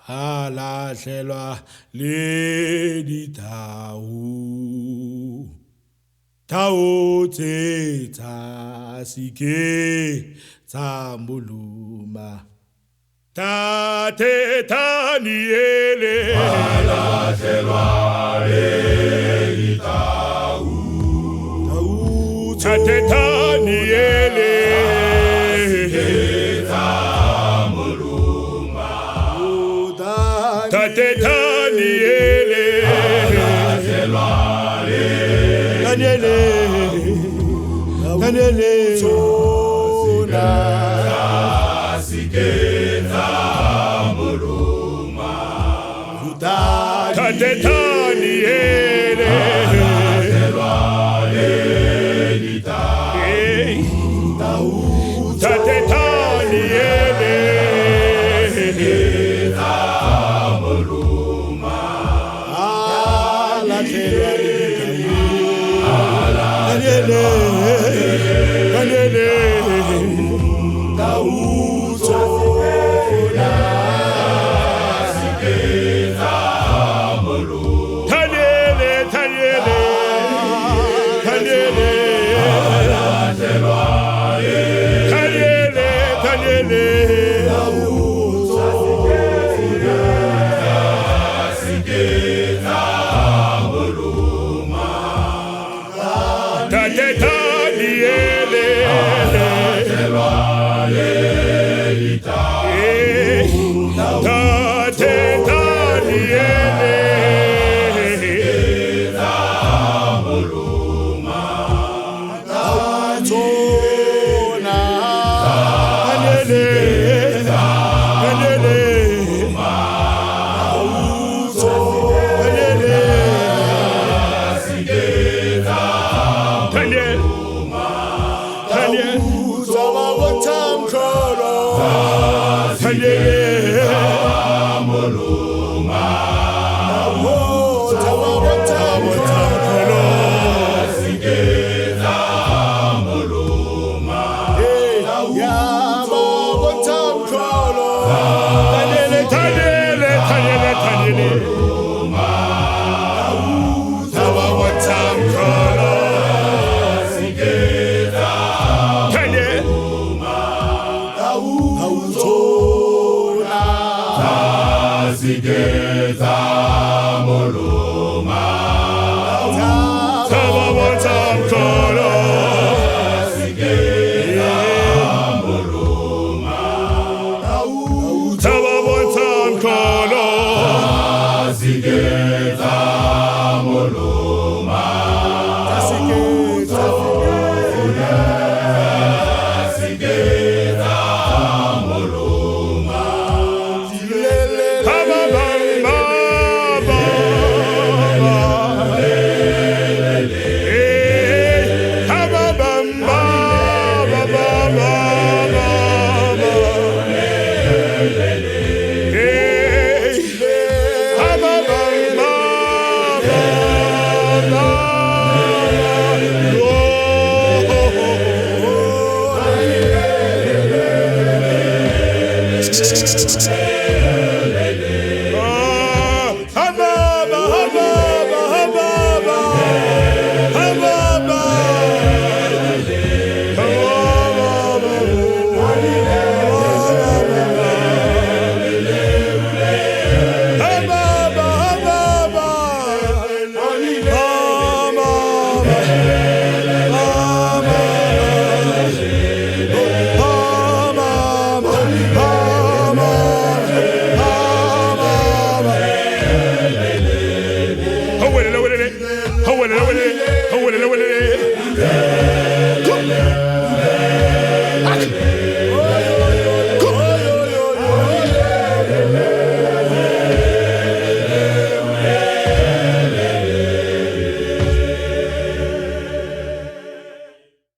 A lahlelwa le ditau. Tau tse tsa sike tsa moluma. Tate Daniele A lahlelwa le ditau. Tate Daniele Tate Daniele Daniele Daniele Tate Daniele Tate Daniele Daniele Daniele Daniele Daniele Daniele Daniele Daniele Tate Daniele Tate Daniele Daniele Daniele Daniel Daniele Daniele Daniele Daniele Daniele Daniel Tsa moloma.